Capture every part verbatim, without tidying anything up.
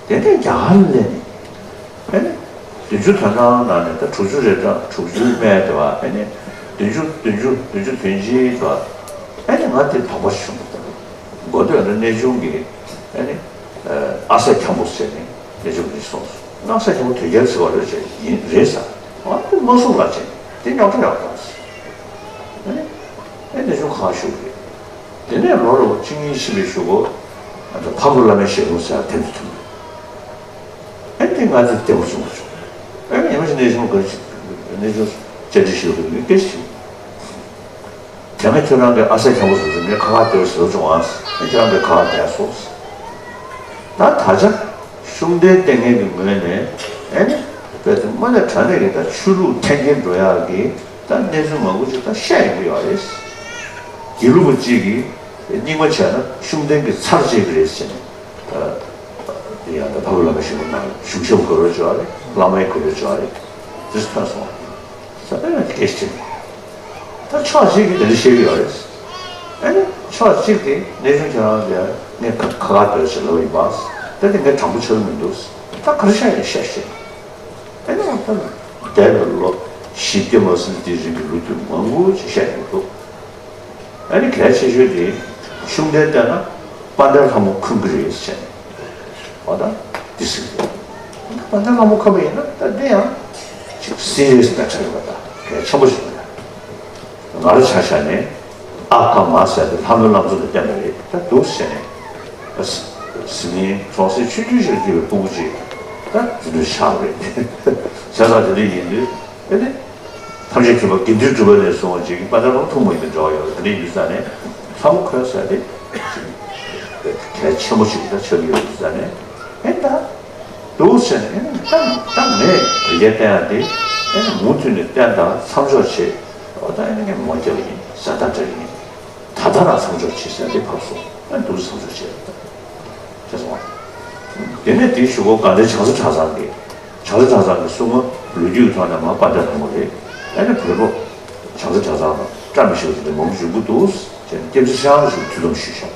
དེ་ནས་རྒྱ་གར་ལ་སླེབས་ནས། ཨེ་ནི། བདུན་ཅུ་དོན་གྲངས་ནང་ནས་ད་དྲུག་ཅུ་རེ་གྲངས་དྲུག་ཅུ་སྨད་དེ་བ་ཨེ་ནི། བདུན་ཅུ་བདུན་ཅུ་བདུན་ཅུ་དོན་གཅིག་དེ་བ། ཨེ་ནི་ང་དེ་དོགས་པ་བྱུང་། མགོ་སྟོད་ལ་གནས་ཆུང་གི་ཨེ་ནི། ཨ་སྲས་སྐྱ་འབོ་ཟེར་ནས་གནས་ཆུང་གི་སོང་སོང་། ཨ་སྲས་སྐྱ་འབོ་དོལ་རྒྱལ་ཟེར་བ་རེད་ཟེར། ཡིན་རེད་ཟེར། ང་དེ་མ་གསུང་ལ་བྱས་དེ་རྙོག་དྲ་ཡོང་བ་དང་། ཨེ་ནི། ཨེ་གནས་ཆུང་ཁང་བཞུགས་རེད། དེ་ནས་ལོ་རེ་བ་གཅིག་གཉིས་ཕྱིན་པའི་གཞུག་གུ། ཨ་ད་འཕགས་བོད་བླ་མའི་ཞལ་ལུང་ཟེར་བ་དེ་ཚོ་ཐོན། ཨེ་དེ་ང་ཚོ་བདེ་པོ་བྱུང་བ་བྱུང་། ཨེ་ཡིན་མ་ཞིག་གནས་ཆུང་ག་གནས་ཆུང་བཅར་འདྲི་ཞུ་དགོས་ནི་སྐད་ཆ་ཞིག་དེ་སྔ་ཁྱོད་རང་གི་ཨ་སྲས་སྐྱ་འབོ་ཟེར་ཟེར་ངས་ཁ་ཁ་སྡོད་ཟེར་བྱུང་ཨ། ཨེ་ཁྱོད་རང་གི་ཁ་ཁ་བསྡད་སོང་། ད་ད་ཆ་ཤུགས་ལྡན་ལྟས་ངན་གྱི་ངོས་ནས་ཨེ་ནི་དཔེ་དེ་མ་ནས་དྲ་གནས་ཀྱི་ད་ཆོས་ལུགས་འཐེན་འཁྱེར་འགྲོ་ཡག་གི་ད་གནས་ཚུལ་མང་པོ་ཅིག་ད་བཤད་ཡོང་གི་ཡོད་རེད། དགེ་ལུགས་པ་གཅིག་གིས་རྙིང་མ་བྱས་ན་ཤུགས་ལྡན་གྱི་ཚར་བཅད་ཀྱི་རེད་ཟེར་ནས། ཡང་ད་འཕགས་པ་བླ་མའི་ཞལ་ལུང་ནང་གཞུང་ཞབས་དགོས་རོགས་བྱོས་རེད། བླ་མའི་དགོས་རོགས་བྱོས་རེད། དེ་ཚོ་ཐོན་སོང་། ས་པཎ་ལ་སྐད་ཆ་དྲིས། ད་ཕྱོགས་གཅིག་གིས་དེ་འདྲ་བཤད་ཀྱི་ཡོད་རེད། ཨ་ནི་ཕྱོགས་གཅིག་དེ་གནས་ཆུང་ཁྱེད་རང་ལ་ངས་ཁ་ཁ་ཁ་སྡོད་ཅེས་ལབ་ཡིན་པ། ད་དེ་ངས་དྲང་པོ་ཆགས་ཀྱི་མི་འདུག་ད་ག་རེ་བཤད་ཡིན་བཤད་བཤད། ཨ་ནི་ད་འདས་པའི་ལོ་བཞི་བརྒྱ་མ་ཟིན་དེའི་རིང་གི་ལོ་རྒྱུས་མང་པོ་ཅིག་བཤད་ཡོང་གི་འདུག་ཨ་ནི་གལ་ཆེ་ཤོས་དེ་ཤུགས་ལྡན་བལྟས་ན་དཔལ་ལྡན་ལྷ་མོ་འཁོན་གྱི་རེད་ཟེར་ནས། འོ་ད་འདི་ཟེར་གྱི་འདུག་དཔལ་ལྡན་ལྷ་མོ་འཁོན་པ་ཡིན་ན་ད་འདི་ཡང་ཅིག་སི་རི་ཡས་མེ་ཊར་ཡོད་པ་ད་གལ་ཆེན་པོ་ཞིག་རེད། ང་རང་ཆ་བཞག་ནས་ཨ་ཀ་མ་ཟེར་དེ་ལྷ་མོའི་བླ་མཚོ་ལ་བསྟན་པ་རེད་ད་འདུག་ཟེར་ནས། ཟི་ལིང་གྲོང་གསེབ་ཆུང་ཆུང་ཞིག་ལ་སྐྱེས་པའི་སྤུ་གུ་ཅིག་ད་འཛིན་གྲྭ་ཆགས་རེད། བྱས་ཙང་དེ་འདྲ་ཡིན་དུས་ཨེ་ནི། ཐམས་ཅད་མཁྱེན་པ་དགེ་འདུན་གྲུབ་པ་ནས་བཟུང་བ་ཅིག་དཔལ་ལྡན་ལྷ་མོ་ཐུན་མོང་ཡིན་པའི་འབྲེལ་བ་ཡོད་རེད། དེ་འདྲ་ཡིན་དུས་ཙང་ནས་ལྷ་མོ་འཁོན་ཟེར་དེ་གལ་ཆེན་པོ་ཞིག་ད་ཆགས་ཀྱི་ཡོད་དུས་ཙང་ནས་ཨེ་ད་འདུག་ཟེར་ནས་ཨེ་ནི་ད་ད་ངས་དོལ་རྒྱལ་བསྟེན་ཡག་དེ་ཨེ་ནི་མུ་མཐུད་ནས་བསྟེན་དང་མཚམས་འཇོག་བྱེད། འོ་ད་ཨེ་ནི་ངས་མོ་རྒྱབ་ཡིན་ཟེར་ད་འདྲ་ཡིན། ད་ལྟ་རང་མཚམས་འཇོག་བྱེད་ཟེར་དེ་ཕབ་སོང་། ཨ་འདུག་མཚམས་འཇོག་བྱེད་ད་བྱས་སོང་བ། དེ་ནས་དེའི་གཞུག་གུ་དགའ་ལྡན་བྱང་རྩེ་གྲྭ་ཚང་གི་བྱང་རྩེ་གྲྭ་ཚང་གི་སྲུང་མ་ལོ་རྒྱུས་ཐོག་ནས་མ་དཔལ་ལྡན་ལྷ་མོ་རེད། ཨ་ནི་བོད་པ་བྱང་རྩེ་གྲྭ་ཚང་ལ་བཀྲ་མི་ཤིས་པ་དེ་འདྲ་མང་པོ་ཡོང་གི་འདུག་ཅེས་སྐྱབས་རྗེ་ཁྲི་བྱང་ཞིག་ཐུགས་དམ་ཞུས་ཤག་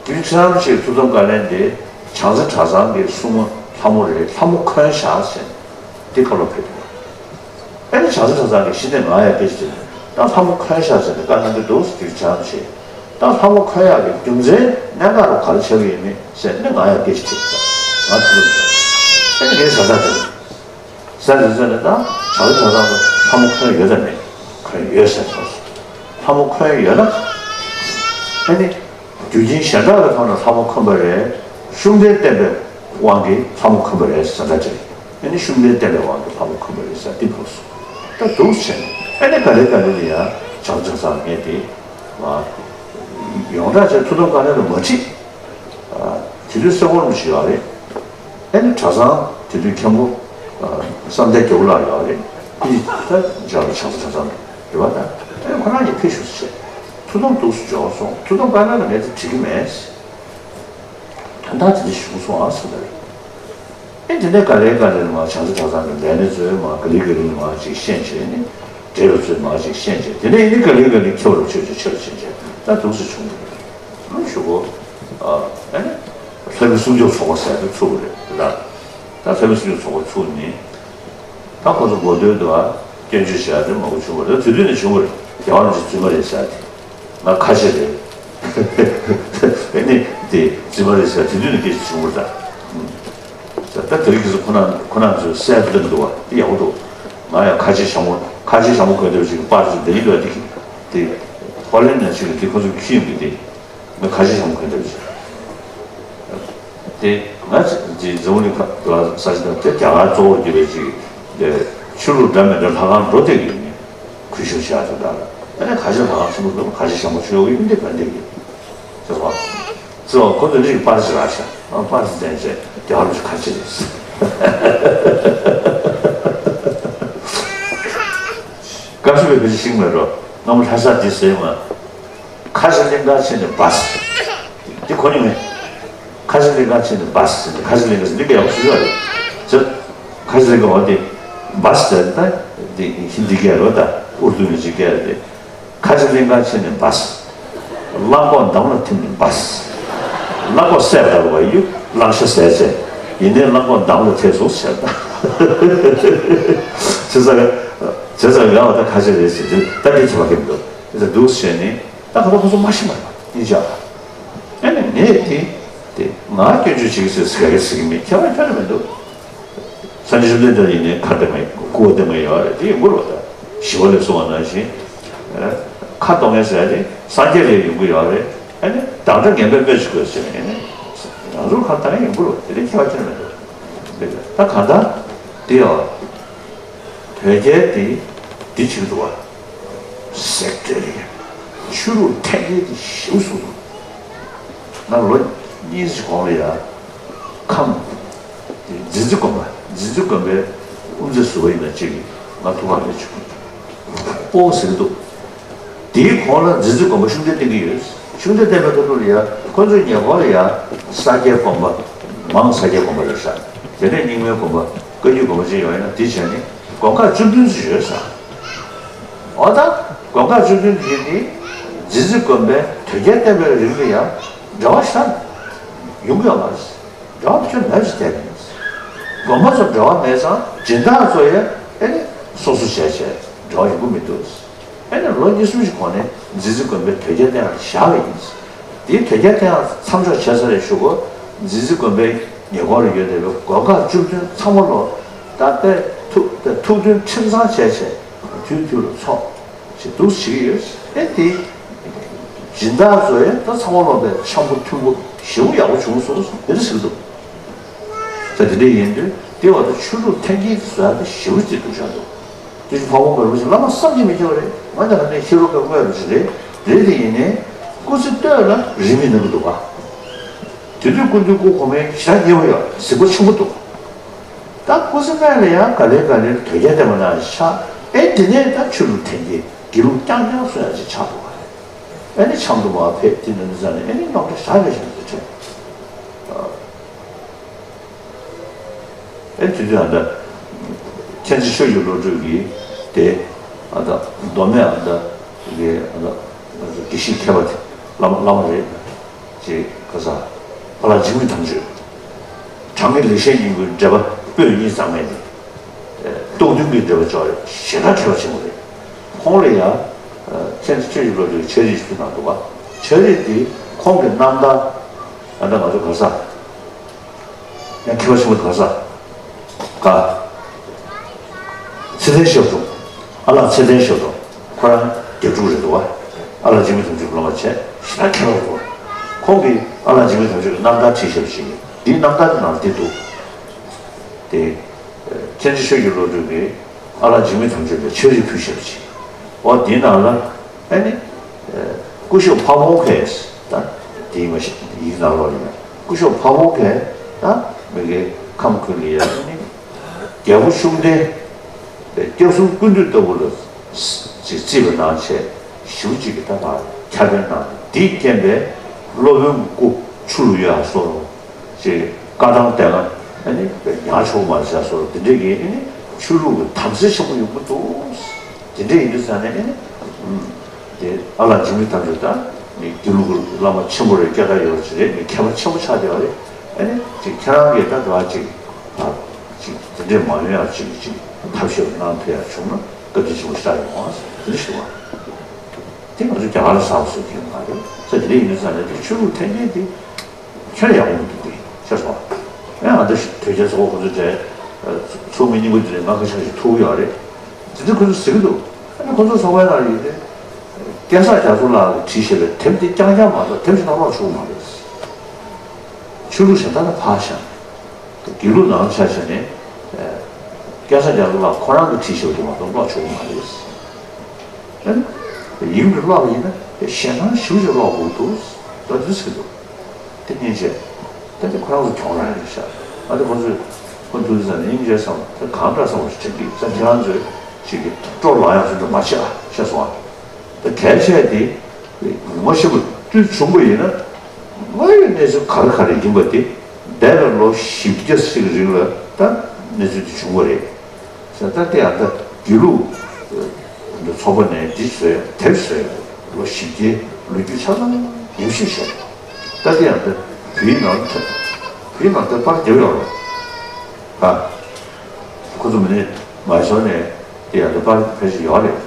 སྐྱབས་རྗེ་ཁྲི་བྱང་ཞིག་ཐུགས་དམ་བཀའ་ལན་དེ་བྱང་རྩེ་གྲྭ་ཚང་གི་སྲུང་མ་ལྷ་མོ་རེད། ལྷ་མོ་འཁོན་ཤག་ཟེར་ནས་དེ་བཀའ་སློབ་ཕེབས་འདུག་ཨ་ནི་བྱང་རྩེ་གྲྭ་ཚང་གི་ཤེས་ལྡན་ང་ཡང་སྐད་ཆ་དྲིས་ནས་ད་ལྷ་མོ་འཁོན་ཤག་ཟེར་ནས་བཀའ་གནང་གི་འདུག་ཟེར་དུས་བྱང་ཆེ་ད་ལྷ་མོ་འཁོན་ཡག་གི་རྒྱུ་མཚན་གནད་འགག་རུ་ག་རེ་ཆགས་ཀྱི་ཡོད་མེད་ཟེར་ནས་ང་ཡང་སྐད་ཆ་དྲིས་ང་ཐུགས་ལ་ཨ་ནི་ངས་ཟ་ཟ་དྲིས་ཟ་ཟ་ཟ་ནས་ད་བྱང་རྩེ་གྲྭ་ཚང་དུ་ལྷ་མོ་འཁོན་ཡོད་དམ་མེད། འཁོན་ཡོད་ཟེར་སོང་། ལྷ་མོ་འཁོན་ཡོད་ན་ཨ་ནི། རྒྱུ་རྐྱེན་གཞན་དག་གི་ཐོག་ནས་ལྷ་མོ་འཁོན་པ་རེད། ཤུགས་ལྡན་བསྟེན་པའི་དབང་གིས་ལྷ་མོ་འཁོན་པ་རེད་ཟེར་ད་ཅིག་ཨ་ནི་ཤུགས་ལྡན་བསྟེན་པའི་དབང་གིས་ལྷ་མོ་འཁོན་པ་རེད་ཟེར་འདི་ཕབ་སོང་། ད་འདུག་བྱས་ནས་ཨ་ནི་ག་ལེ་ག་ལེ་ལ་ཡང་བྱང་ཆ་ཚང་ངས་དེ་མ་ཡོངས་གྲགས་བྱས་ཐུགས་དམ་བཀའ་ལན་ལ་མ་ཁྲིད། དེ་དུས་སེ་གོར་མོ་ཞིག་ཡོད་རེད། ཨ་ནི་གྲྭ་ཚང་དེ་དུས་མཁན་པོ་བསམ་གཏན་རྒྱལ་པོ་ལགས་ཡོད་རེད། ཨི་ད་འཇར་པན་བྱང་ས་གྲྭ་ཚང་རེད་བ་ད། ཨ་ནི་ཁོ་རང་གིས་ཕེབས་ཤོག་ཟེར། ཐུགས་དམ་འདུག་སེ་འཇོག་སོང་། ཐུགས་དམ་བཀའ་ལན་ལ་ངས་དེ་བྲིས་ཀྱི་མེད། དོན་དག་དེ་འདྲ་བྱུང་སོང་ཨ་ཟེར་ད་རེད། ཨེ་དེ་ནས་ག་ལེ་ག་ལེ་ལ་མ་བྱང་ས་གྲྭ་ཚང་གི་ལས་སྣེ་ཚོས་མ་ག་ལེ་ག་ལེ་ལ་མ་ཅིག་ཤེས་བྱས་ནས་འབྲེལ་བ་ཚོས་མ་ཅིག་ཤེས་བྱས་དེ་ནས་ཨེ་ནི་ག་ལེ་ག་ལེ་ཁྱོད་རུ་ཆོས་ཀྱི་ཆོས་ལ་ཕྱིན་བྱས་ད་འདུག་སེ་བྱུང་གི་རེད། ཨ་ཞུ་གོ་ཨ་ཨེ་ནི་ལྷ་མི་སྲུང་སྐྱོབ་ཚོགས་པ་ཟེར་དུ་ཚུགས་རེད་ལ། ད་ལྷ་མི་སྲུང་སྐྱོབ་ཚོགས་པ་ཚུགས་ནི། ད་ཁོ་ཚོ་འགོ་སྟོད་དུ་ཨ་སྐྱོན་བརྗོད་བྱས་ཏེ་མང་པོ་བྱུང་བ་རེད། དེ་དུས་ནས་བྱུང་བ་རེད། རྒྱལ་བ་རིན་པོ་ཆེ་རྫུན་མ་རེད་ཟེར་ཏེ། ང་ཁ་ཆེ་རེད། ཨེ་ནི་དེ་རྫུན་མ་རེད་ཟེར་དེ་དུས་ནས་སྐད་ཆ་བྱུང་བ་རེད་ད། ད་དེ་རིང་ཁ་སང་ཁོ་ན་ཁོ་ན་ཚོས་གསལ་པོ་འདུག་བ་དེ་ཡག་པོ་འདུག་ང་ཡང་ཁ་ཆེ་ཞྭ་མོ་ཁ་ཆེ་ཞྭ་མོ་གོན་འདོད་ཅིག་པར་ཅིག་འདི་ཡིན་འདུག་བ་དེ་དེ་ཧོ་ལན་ནས་ཅིག་དེ་ཁོ་ཚོ་ཁྱི་ཡོང་གི་དེ། ང་ཁ་ཆེ་ཞྭ་མོ་གོན་འདོད་ཅིག་དེ་ང་ཅིག་འཛམ་བུ་གླིང་ཁ་ལ་ས་ཆ་དང་དེ་རྒྱ་གར་གཙོ་བོར་གྱུར་པའི་ཅིག་དེ་ཆོས་ལུགས་འདྲ་མི་འདྲ་ལྷ་ཁང་འགྲོ་བསྡད་ཀྱི་ཡོད་ནི་གུས་ཞབས་བྱ་དེ་འདྲ་ལ་ཨ་ནི་ཁ་ཆེ་ལྷ་ཁང་ཆེན་པོ་འདུག་ཁ་ཆེ་ཞྭ་མོ་ཆོས་འོག་ཡིན་འདི་གོན་བསྡད་ཀྱི་ཟེར་བ། ཙི་བ་ཁོ་ཚོ་རིགས་པར་ཞིག་རག་ཤག་ཨ་པར་ཞིག་བསྟན་བྱས་རྒྱ་གར་ལ་ཁ་ཆེ་རེད། སྐབས་སུ་བའི་བོད་ཀྱི་ཤིང་མེད་འགྲོ་སྔ་མོ་ལྷ་ས་འདི་ཟེར་མ། ཁ་ཆེ་གླིང་ག་ཕྱིན་ནས་བཱས། འདི་གོ་མྱོང་མེད། ཁ་ཆེ་གླིང་ག་ཕྱིན་ནས་བཱས་ཟེར་ནས་ཁ་ཆེ་གླིང་ག་ཟེར་འདི་ག་ཡག་པོ་ཞུ་ཡོད་རེད། ཟེར། ཁ་ཆེ་གླིང་ག་འོ་དེ་བཱས་ཟེར་ད་འདི་ཧིན་དི་སྐད་རེད་ད་ཨུར་དུ་ནས་ཅིག་སྐད་རེད་དེ། ཁ་ཆེ་གླིང་ག་ཕྱིན་ནས་བཱས། གླང་གོག་འདམ་ལ་ཐིམ་ནས་བཱས། གླང་གོག་བསད་པ་ལྟ་བུ་བ་ཡུ་གླང་ཤ་ཟས་ཚེ། ཡིན་ནའི་གླང་པོ་འདམ་ལ་ཐེབས་སོང་ཟེར་ད། བྱས་ཙང་བྱས་ཙང་ཡང་བ་ད་ཁ་ཤས་རེད་ཟེར་དུས་ད་དེ་ཚོ་བ་གི་མི་འདུག་དེ་ཚོ་འདུག་ཟེར་ནས་ད་ག་ད་ཁོ་ཚོ་མ་ཤི་མ་རེད་པ་ཡིན་ཅག་ཨ་ནི་ངས་དེ་དེ་ང་སྐྱོན་བརྗོད་བྱེད་ཀྱི་ཟེར་ཟེར་གི་ཟེར་གི་མེད། ཁྱད་པར་ཁྱོན་ནས་མི་འདུག་སངས་རྒྱས་བཅོམ་ལྡན་འདས་ཡིན་ནའི་ཁ་གཏད་མ་ཡིན། སྐུ་གཏད་མ་ཡོད་རེད། དེ་ཡོང་གི་རེད་པ། ད་ཞི་བ་ལྷས་གསུངས་པ་ནང་བཞིན་ཁ་གཏོང་མཁན་ཟེར་ཡ་དེ་སངས་རྒྱས་ལ་ཡོང་གི་ཡོད་རེད། ཨ་ནི་བདག་འདྲ་ངན་པས་སྨོད་ཅི་དགོས་ཟེར་ནས་ཨ་ནི་རང་ཚུར་ཁ་གཏོང་མཁན་ཡོང་གི་རེད་པ། དེ་ལས་ཁྱད་པར་ཅི་ཡང་མི་འདུག་ད་གང་ལྟར་དེ་ཡོད་པ། དོལ་རྒྱལ་དེ་འདི་བྱེད་ཀྱི་འདུག་པ། ཟེར་བྲེལ་ལེ། ཆོས་ལུགས་འཐེན་འཁྱེར་དེ་ཞེ་པོ་བཟོས་འདུག་ང་ལོ་གཉིས་ཀྱི་གོང་ལ་ཡ། ཁམས། དེ་རྫི་རྫི་དགོན་པ། རྫི་རྫི་དགོན་པའི་དབུ་མཛད་ཟུར་པ་ཡིན་ན་གཅིག་གིས་ང་ཐུག་པར་སླེབས་བྱུང་། སྤོ་བོ་ཟེར་གྱི་འདུག་དེའི་གོང་ལ་རྫི་རྫི་དགོན་པ་ཤུགས་ལྡན་བསྟེན་གྱི་ཡོད། ཤུགས་ལྡན་བསྟེན་པའི་ཁ་ཐུག་ལ་ཡ་ཁོ་ཚོའི་ཉེ་འཁོར་ལ་ཡ་ས་སྐྱའི་དགོན་པ། མང་ས་སྐྱའི་དགོན་པ་རེད་ཤག་དེ་ནས་རྙིང་མའི་དགོན་པ། བཀའ་བརྒྱུད་དགོན་པ་ཅིག་ཡོད་ཡིན་ན་དེ་བྱས་ནས་དགོན་ཁག་བཅུ་བདུན་ཙམ་ཡོད་ས། འོ་ད་དགོན་ཁག་བཅུ་བདུན་དེ་ནི་རྫི་རྫི་དགོན་པའི་དོལ་རྒྱལ་བསྟེན་པའི་རིང་ལ་ཡང་འབྲེལ་བ་ཞེ་དྲག་ཡོང་གི་ཡོད་མ་རེད། འབྲེལ་བ་ཁྱོན་ནས་མེད་ཅེས་བསྡད་ཀྱི་ཡིན། དགོན་པ་ཚོ་འབྲེལ་བ་མེད་ཙང་སྦྱིན་བདག་ཚོ་ཡང་ཨེ་ནི་སོ་སོ་བྱས་བྱས་འབྲེལ་བ་ཡོང་གི་མི་འདུག་ཨེ་ནི་ལོ་གཉིས་གསུམ་ཞིག་གོང་ནས་རྫི་རྫི་དགོན་པའི་དོལ་རྒྱལ་བསྟེན་ཡག་བཞག་པ་ཡིན། དེའི་དོལ་རྒྱལ་བསྟེན་ཡག་མཚམས་འཇོག་བྱས་ཚར་བའི་གཞུག་གུ་རྫི་རྫི་དགོན་པའི་ཉེ་འཁོར་ལ་ཡོད་བསྡད་པའི་དགོན་ཁག་བཅུ་བདུན་ཚང་མ་ལོ་ད་དཔེ་ཐུགས་ཐུགས་མཐུན་ཁྲིམས་གཙང་བྱས་བྱས་དུས་དུས་ལ་ཚོགས་ཞེས་འདུག་བྱེད་ཀྱི་ཡོད། ཨེ་དེ་སྦྱིན་བདག་ཚོ་ཡང་ད་ཚང་མ་ལོ་དཔེ་འཆམ་པོ་མཐུན་པོ་ཞེ་པོ་ཡག་པོ་བྱུང་སོང་དེ་འདྲ་ཟེར་གྱི་འདུག་ད་དེ་འདྲ་ཡིན་དུས་དེ་བར་དུ་ཆོས་ལུགས་འཐེན་འཁྱེར་བཟོ་ཡག་དེ་ཞེ་པོ་ཅིག་སྡུག་ཅག་འདུག་དེ་བཞིན་འཕགས་པ་མགོན་པོ་ཞིག་བླ་མ་བསམ་གྱིས་མི་ཁྱབ་པ་རེད། ང་ད་ལྟ་ནས་ཤེས་རབ་ཀྱི་དངོས་རུ་ཞིག་རེད། རེད་དེ་ཡིན་ནའི་སྐུ་ཚེ་སྟོད་ལ་རིས་མེད་གནང་གི་འདུག་ག་དེ་དུས་སྐུ་མདུན་སྐུ་གོང་མའི་ཞེ་དྲག་མཉེས་པོ་ཡོད། གཟིགས་པོ་ཆེན་པོ་འདུག་ད་སྐུ་ཚེ་སྨད་ལ་ཡང་ག་ལེ་ག་ལེ་དོལ་རྒྱལ་བསྟེན་པ་ནང་བཞིན་ཆགས། ཨེ་དེ་ནས་ད་ཆོས་ལུགས་འཐེན་འཁྱེར་དགེ་ལུགས་རྐྱང་རྐྱང་བཟོ་ཡག་ཅིག་ཆགས་འདུག་ག་ཨེ་ནི་འཆམ་དུ་མ་ཕེབས་དེ་འདྲ་འདི་ཚ་ནས་ཨེ་ནི་རྙོག་དྲ་ཞེ་དྲག་ཞིག་འདུག་དྲན། ཨེ་དེ་དུས་ཨ་ད་མཁྱེན་བརྩེ་ཆོས་ཀྱི་བློ་གྲོས་ཀྱིས་དེ་ཨ་ད་མདོ་སྨད་ཨ་ད་གི་ཨ་ད་དགེ་བཤེས་མཁས་པ་དེ་བླ་མ་བླ་མ་རེད། ཅེས་ག་ས་ཨ་ལགས་འཇིགས་མེད་དམ་ཆོས། དྲང་ངེས་ལེགས་བཤད་སྙིང་པོའི་འགྲེལ་པ་པོད་གཉིས་གཙང་མའི་ནི། རྟོགས་ལྡན་གྱི་འགྲེལ་པ་ཅོག་རེ་ཞེ་དྲག་མཁས་པ་ཆེན་པོ་རེད། ཁོང་ལ་ཡང་མཁྱེན་བརྩེ་ཆོས་ཀྱི་བློ་གྲོས་ཕྱག་བྲིས་ཞིག་ཕུལ་གནང་འདུག་པ། ཕྱག་བྲིས་འདི་ཁོང་གི་རྣམ་ཐར་ཨ་ད་ང་ཚོ་ག་ས། ཡང་མཁས་པ་ཆེན་པོ་དགའ་ས། ག་ཚེ་བརྟན་ཞབས་དྲུང་། ཨ་ལགས་ཚེ་བརྟན་ཞབས་དྲུང་། ཁོ་རང་རྒྱགས་ཕྲུག་རེད་འདུག་བ། ཨ་ལགས་འཇིགས་མེད་དམ་ཆོས་ཀྱི་སློབ་མ་བྱས་ཞེ་དྲག་མཁས་པ་རེད་འདུག་ཁོང་གིས་ཨ་ལགས་འཇིགས་མེད་དམ་ཆོས་ཀྱི་རྣམ་ཐར་བྲིས་བཞག་པ་ཞིག་ཡིན། འདིའི་རྣམ་ཐར་དེ་ནང་འདི་འདུག་དེ། མཁྱེན་བརྩེ་ཆོས་ཀྱི་བློ་གྲོས་ཀྱིས་ཨ་ལགས་འཇིགས་མེད་དམ་ཆོས་ལ་ཕྱག་བྲིས་ཕུལ་བཞག་པ་ཞིག་འོ་འདིའི་ནང་ལ། ཨ་ནི། སྐུ་ཞབས་ཕ་བོང་ཁས་ད། དེའི་མ་ཤེས་ཡིག་ནང་ལོགས་ཡིན་ན་སྐུ་ཞབས་ཕ་བོང་ཁས་ད་མི་དགེ་ཁམས་ཁུལ་ལ་ཡ་ཨ་ནི། རྒྱལ་པོ་ཤུགས་ལྡན། སྐྱབས་གསུམ་ཀུན་འདུས་ལྟ་བུ་ལ་ཅིག་བརྩིས་པ་གནང་བྱས་ཞེ་པོ་ཅིག་གི་ད་མར་ཁྱབ་སྤེལ་གནང་། དེའི་རྐྱེན་པས་སློབ་དཔོན་གྱི་སྐུ་ཆུ་ལུ་ཡ་སོགས་ཅིག་བཀའ་ཐང་དེ་སྔ་ཨ་ནི་ཉར་ཆོག་མ་རེད་ཟེར་སོགས་དེ་འདྲས་ཀྱི་ཨ་ནི་ཆོས་ལུགས་ཀྱི་དམ་སེལ་ཆེན་པོ་ཡོང་གི་འདུག་དེ་འདྲས་ཡིན་དུས་ཙང་ནས་ཨ་ནི། དེ་ཨ་ལགས་འཇིགས་མེད་དམ་ཆོས་དང་ནི་དགེ་ལུགས་ཀྱི་བླ་མ་ཆེན་པོ་རེད། སྐད་གྲགས་ཡོད་པ་ཅིག་རེད། ནི་མཁས་པ་ཆེན་པོ་ཆགས་བསྡད་པ་རེད། ཨ་ནི་ཅིག་ཁྱེད་རང་གིས་ད་དེ་བ་ཅིག་ཨ་ཅིག་དེ་འདྲས་མ་ཡོང་ཡག་ཅིག་ཅིག་ཐབས་ཤེས་གནང་ཐུབ་ཡག་བྱུང་ན་བཀའ་དྲིན་ཆེན་པོ་ཞེ་དྲག་ཡོང་བ་དེ་འདྲ་ཞུ་བ། དེ་ང་ཚོ་རྒྱ་གར་ལ་གསར་པ་བཟོ་གི་ཡོད་མ་རེད། ས་དེ་འདྲས་ཡིན་དུས་ཙང་ནས་དེ་ཆོས་ལུགས་འཐེན་འཁྱེར་དེ། ཁྱོན་ཡག་པོ་མི་འདུག་སྟེ་ཤེས་སོང་། ཡང་ཨ་ད་དོལ་རྒྱལ་ཚོགས་པ་ཁོ་ཚོའི་གྲས་ཚོགས་མི་རྙིང་པ་འདི་ནས་ང་ཁ་ཤས་ཤིག་ཐུག་གི་ཡོད་རེད། དེ་འདྲ་ཁོ་ཚོས་ཟེར་གྱི་འདུག་ཨ་ནི་ཁོ་ཚོ་ཚོགས་པའི་ནང་ཡོད་དེ། སྐལ་བཟང་རྒྱ་མཚོ་ལགས་ཀྱིས་བྲིས་བཞག་པའི་དེབ་འདི་རྐྱང་རྐྱང་མ་གཏོགས་དེབ་ཞིག་ནང་ཀློག་ཆོག་གི་མ་རེད། ཆོས་ལུགས་གཞན་དག་ལ་ཕར་བཞག་དགེ་ལུགས་ནང་ཆ་བཞག་ནས། སྐལ་བཟང་རྒྱ་མཚོ་ལགས་ཁོ་རང་གིས་བྲིས་བཞག་པ་དེ་མ་གཏོགས་ཀློག་ཆོག་གི་མ་རེད། ཨ་ནི། ཡིག་འདི་ཀློག་པ་ཡིན་ན་ཞེད་སྣང་ཞེ་པོ་ཅིག་ཀློག་དགོས་འདུག་ད་འདི་ཟེར་འདུག་དེ་སྙིང་རྗེ། ད་དེ་ཁོ་རང་ཚོ་གྱོང་རག་ཡོད་ཤག་ཨ་དེ་ཁོ་ཚོས་ཁོ་ཐུག་དུས་ཙང་ནས་སྙིང་རྗེ་བསམ། ད་གང་འདྲ་བསམ་པ་ཞིག་དྲན་གྱི་ཙང་ཁྱེད་རང་ཚོས་ཅིག་གི་སྤྲོ་ལངས་ཡག་ཚོ་འདྲ་མ་བྱེད་ཨ་ཤེས་སོང་ཨ། ད་གལ་ཆེ་དེ་ངོ་ཤེས་པ་དུས་བྱུང་པ་ཡིན་ན་དངོས་ཡོད་གནས་ཚུལ་ག་རེ་ག་རེ་ཡིན་པ་དེ་འདས་པའི་ལོ་བཞི་བརྒྱ་ཞིག་རིང་ལ་ད་གནས་ཚུལ་དེ་བྱུང་བ་རེད། ས་ད་དེ་ཡང་ད་དགེ་ལུགས་འདི་ཚོགས་པ་ནས་འདི་བཟོས་དེབ་བཟོས་ལོ་བཞི་བརྒྱའི་ལོ་རྒྱུས་ཆ་ཚང་ཉམས་ཞིབ་བྱས། ད་དེ་ཡང་ད་བོད་ཡིག་ནང་ད་བོད་ཡིག་ནང་ད་པར་རྒྱབ་ཡོད་རེད། ཁོ་ཚོ་མི་ནི་མ་ཤོར་ནས་དེ་ཡང་དུ་པར་ཕལ་ཆེར་ཡོད་རེད།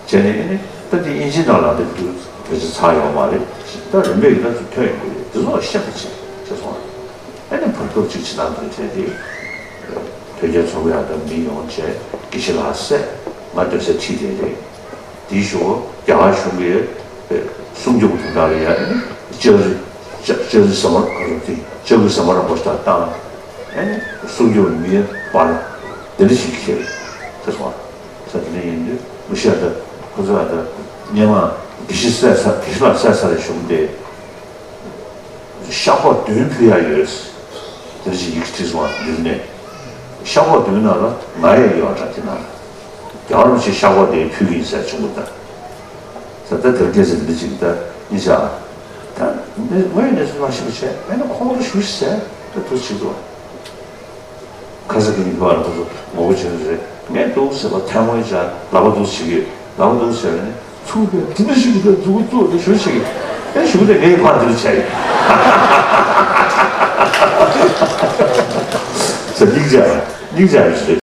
བྱས་ནས་ཨེ་ནི་ད་དེ་དབྱིན་ཇིའི་ནང་ལ་དེ་དུས་བེད་སྤྱོད་ཚར་ཡོད་མ་རེད། ད་རིམ་པས་ཡིན་ན་ཚུར་ཐོན་ཡོང་གི་རེད། དེ་ཚོ་ལ་བཤད་པ་བྱས་བྱས་སོང་བ། ཨེ་ནི་བར་སྐབས་ཅིག་ཕྱི་ནང་དུ་བྱས་ཏེ་བོད་རྒྱ་ཚོགས་པའི་ཨ་ད་མི་ཡོང་བྱས་དགེ་བཤེས་ལགས་སེ་ང་སྡོད་སའི་ཁྲིད་དེ་རེད། དེའི་ཞོར་རྒྱ་གར་གཞུང་གིས་སྲུང་སྐྱོབ་དོན་དག་ལ་ཡ་ཨེ་ནི་ལྕགས་རི་ལྕགས་ལྕགས་རི་ཟམ་པ་ག་རེ་དེ་ལྕགས་རི་ཟམ་པ་རིན་པོ་ཆེ་དང་བཏང་། ཨེ་ནི་སྲུང་སྐྱོབ་མི་སྤར་དེ་འདྲ་ཞིག་བྱས་ཟེར་སོང་། ས་དེ་འདྲ་ཡིན་དུས་མི་ཤེས་ད་ཁོ་ཚོ་ཨ་ད་སྔོན་མ་དགེ་བཤེས་སད་ས་དགེ་བཤེས་ལགས་སད་ས་རེ་བྱུང་སྟེ། ཤག་ཁོག་བདུན་ཕུལ་ཡ་ཡོད། དེ་འདྲ་ཞིག་ཡིག་བྲིས་སོང་བ་འདིར་ནས། ཤག་ཁོག་བདུན་ནང་ལ་ང་ཡང་ཡོད་འདྲ་དེ་ནང་ལ། རྒྱལ་བ་རིན་པོ་ཆེ་ཤག་ཁོག་དེ་ཕུལ་གྱི་ཡིན་ཟེར་བྱུང་བ་ད། ད་ལྟ་དེར་སྐད་ཆ་འདི་འདྲ་ཅིག་ད་གཉིས་ཆ། ད་ངས་ངོས་ནས་ཚོད་མ་ཤེས་པ་བྱས་ཨེ་ན་ཁོང་ལ་ཞུ་ཟེར་ད་དུ་ཅིག་འདུག་ཁ་ས་གི་ཉིན་པར་ཁོ་ཚོ་ངོ་རྒོལ་བྱེད་ཀྱི་རེད། ངས་འདུག་ཟེར་བ་ཐལ་མོ་ཡི་བྱ་ལག་པ་འདུག་བྱེད་ཀྱི་ལག་པ་འདུག་བྱས་ནས་ཚུགས་པའི་དེ་འདྲ་ཞིག་གི་འདུག་འདུག་འདུག་ཞུ་བྱེད་ཀྱི་ཨེ་ཞུ་དེ་ངས་ཕར་འདིར་བྱས་ཡིན། ཟེར་སྙིང་རྗེ་སྙིང་རྗེ་ཡོད་ཞིག་རེད།